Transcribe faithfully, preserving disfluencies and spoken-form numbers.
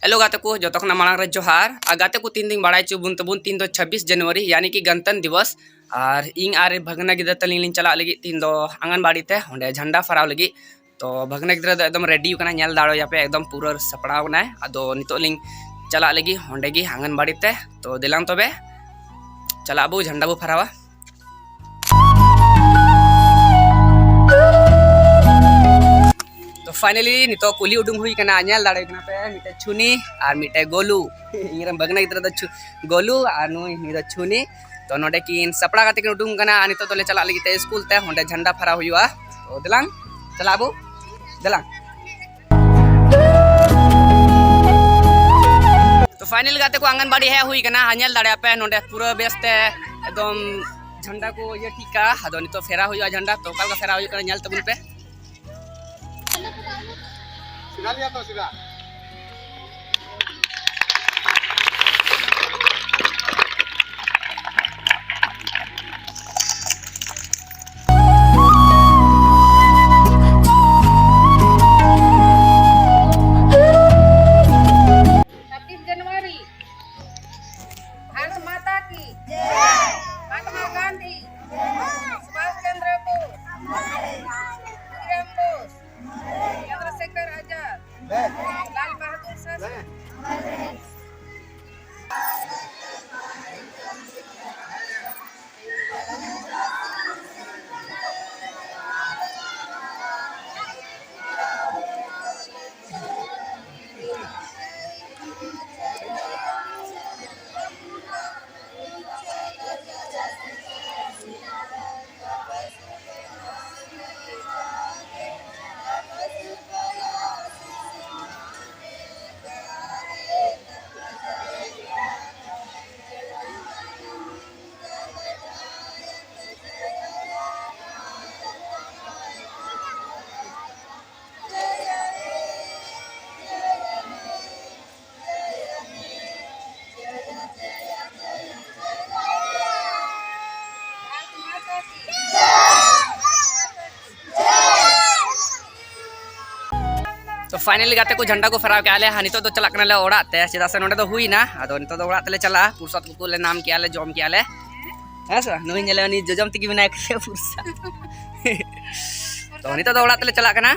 Hello ᱜᱟᱛᱮ ᱠᱚ, ᱡᱚᱛᱚ ᱠᱷᱚᱱᱟᱜ ᱢᱟᱲᱟᱝ ᱨᱮ ᱡᱚᱦᱟᱨ᱾ ᱟᱨ ᱜᱟᱛᱮ ᱠᱚ, ᱛᱤᱦᱤᱧ ᱫᱚᱧ ᱵᱟᱲᱟᱭ ᱦᱚᱪᱚ ᱵᱚᱱ ᱛᱟᱵᱚᱱ, ᱛᱤᱦᱤᱧ ᱫᱚ ᱪᱷᱟᱵᱵᱤᱥ ᱡᱟᱱᱩᱣᱟᱨᱤ, ᱭᱟᱱᱤ ᱠᱤ ᱜᱟᱱᱛᱟᱱ ᱫᱤᱵᱚᱥ᱾ ᱟᱨ ᱤᱧ ᱟᱨ ᱵᱷᱟᱹᱜᱽᱱᱟᱹ ᱜᱤᱫᱽᱨᱟᱹ ᱛᱟᱹᱞᱤᱧ ᱞᱤᱧ ᱪᱟᱞᱟᱜ ᱞᱟᱹᱜᱤᱫ ᱛᱤᱦᱤᱧ ᱫᱚ ᱟᱸᱜᱟᱱᱵᱟᱲᱤ ᱛᱮ, ᱚᱸᱰᱮ ᱡᱷᱟᱱᱰᱟ ᱯᱷᱟᱨᱟᱣ ᱞᱟᱹᱜᱤᱫ᱾ ᱛᱚ ᱵᱷᱟᱹᱜᱽᱱᱟᱹ ᱜᱤᱫᱽᱨᱟᱹ ᱫᱚ ᱮᱠᱫᱚᱢ ᱨᱮᱰᱤ ᱠᱟᱱᱟᱭ, ᱧᱮᱞ ᱫᱟᱲᱮᱭᱟᱯᱮ ᱮᱠᱫᱚᱢ ᱯᱩᱨᱟᱹ ᱥᱟᱯᱲᱟᱣ ᱠᱟᱱᱟᱭ᱾ ᱟᱫᱚ ᱱᱤᱛᱚᱜ ᱞᱤᱧ ᱪᱟᱞᱟᱜ ᱞᱟᱹᱜᱤᱫ ᱚᱸᱰᱮ ᱜᱮ ᱟᱸᱜᱟᱱᱵᱟᱲᱤ ᱛᱮ᱾ ᱛᱚ ᱫᱮᱞᱟᱝ ᱛᱚᱵᱮ ᱪᱟᱞᱟᱜ ᱟᱵᱚ, ᱡᱷᱟᱱᱰᱟ ᱵᱚ ᱯᱷᱟᱨᱟᱣᱟ᱾ ᱛᱚ ᱯᱷᱟᱭᱱᱟᱞᱤ ᱱᱤᱛᱚᱜ ᱠᱩᱞᱦᱤ ᱩᱰᱩᱝ ᱦᱩᱭ ᱠᱟᱱᱟ, ᱧᱮᱞ ᱫᱟᱲᱮ ᱠᱟᱱᱟ ᱯᱮ ᱢᱤᱫᱴᱮᱡ ᱪᱷᱩᱱᱤ ᱟᱨ ᱢᱤᱫᱴᱮᱡ ᱜᱳᱞᱩ᱾ ᱤᱧ ᱨᱮᱱ ᱵᱷᱟᱹᱜᱽᱱᱟᱹ ᱜᱤᱫᱽᱨᱟᱹ ᱫᱚ ᱪᱷᱩ-, ᱜᱳᱞᱩ ᱟᱨ ᱱᱩᱭ, ᱱᱩᱭ ᱫᱚ ᱪᱷᱩᱱᱤ᱾ ᱛᱚ ᱱᱚᱰᱮ ᱠᱤᱱ ᱥᱟᱯᱲᱟᱣ ᱠᱟᱛᱮ ᱠᱤᱱ ᱩᱰᱩᱝ ᱠᱟᱱᱟ ᱟᱨ ᱱᱤᱛᱚᱜ ᱫᱚᱞᱮ ᱪᱟᱞᱟᱜ ᱞᱟᱹᱜᱤᱫ ᱛᱮ ᱥᱠᱩᱞ ᱛᱮ, ᱚᱸᱰᱮ ᱡᱷᱟᱱᱰᱟ ᱯᱷᱟᱨᱟᱣ ᱦᱩᱭᱩᱜᱼᱟ᱾ ᱛᱚ ᱫᱮᱞᱟᱝ ᱪᱟᱞᱟᱜ ᱟᱵᱚ, ᱫᱮᱞᱟᱝ᱾ ᱛᱚ ᱯᱷᱟᱭᱱᱟᱞ ᱜᱟᱛᱮ ᱠᱚ, ᱟᱸᱜᱟᱱᱵᱟᱲᱤ ᱦᱮᱡ ᱦᱩᱭ ᱠᱟᱱᱟ᱾ ᱟᱨ ᱧᱮᱞ ᱫᱟᱲᱮᱭᱟᱜ ᱯᱮ ᱱᱚᱰᱮ ᱯᱩᱨᱟᱹ ᱵᱮᱥ ᱛᱮ ᱮᱠᱫᱚᱢ ᱡᱷᱟᱱᱰᱟ ᱠᱚ ᱤᱭᱟᱹ ᱴᱷᱤᱠ ᱠᱟᱜᱼᱟ᱾ ᱟᱫᱚ ᱱᱤᱛᱚᱜ ᱯᱷᱮᱨᱟᱣ ᱦᱩᱭᱩᱜᱼᱟ ᱡᱷᱟᱱᱰᱟ᱾ ᱛᱚ ᱚᱠᱟ ᱞᱮᱠᱟ ᱯᱷᱮᱨᱟᱣ ᱦᱩᱭᱩᱜ ᱠᱟᱱᱟ ᱧᱮᱞ ᱛᱟᱵᱚᱱ ᱯᱮ᱾ ᱥᱤᱫᱷᱟ ᱞᱤᱭᱟ ᱛᱚ, ᱥᱤᱫᱷᱟ᱾ छब्बीस जनवरी, भारत माता की, महात्मा गांधी, सुभाष चंद्र बोस, खुदीराम बोस, चंद्रशेखर आजाद, ᱯᱷᱟᱭᱱᱟᱞᱤ ᱜᱟᱛᱮ ᱠᱚ ᱡᱷᱟᱱᱰᱟ ᱠᱚ ᱯᱷᱮᱨᱟᱣ ᱠᱮᱜᱼᱟ ᱞᱮ᱾ ᱦᱟᱸ, ᱱᱤᱛᱚᱜ ᱫᱚ ᱪᱟᱞᱟᱜ ᱠᱟᱱᱟᱞᱮ ᱚᱲᱟᱜ ᱛᱮ, ᱪᱮᱫᱟᱜ ᱥᱮ ᱱᱚᱸᱰᱮ ᱫᱚ ᱦᱩᱭᱱᱟ᱾ ᱟᱫᱚ ᱱᱤᱛᱚᱜ ᱫᱚ ᱚᱲᱟᱜ ᱛᱮᱞᱮ ᱪᱟᱞᱟᱜᱼᱟ᱾ ᱯᱨᱚᱥᱟᱫ ᱠᱚᱠᱚ ᱞᱮ ᱧᱟᱢ ᱠᱮᱜᱼᱟ ᱞᱮ, ᱡᱚᱢ ᱠᱮᱜᱼᱟ ᱞᱮ᱾ ᱦᱮᱸ ᱥᱮ ᱵᱟᱝ? ᱱᱩᱭ ᱧᱮᱞᱮ, ᱩᱱᱤ ᱡᱚᱡᱚᱢ ᱛᱮᱜᱮ ᱢᱮᱱᱟᱭ ᱠᱟᱫᱮᱭᱟ ᱯᱨᱚᱥᱟᱫ᱾ ᱛᱚ ᱱᱤᱛᱚᱜ ᱫᱚ ᱚᱲᱟᱜ ᱛᱮᱞᱮ ᱪᱟᱞᱟᱜ ᱠᱟᱱᱟ᱾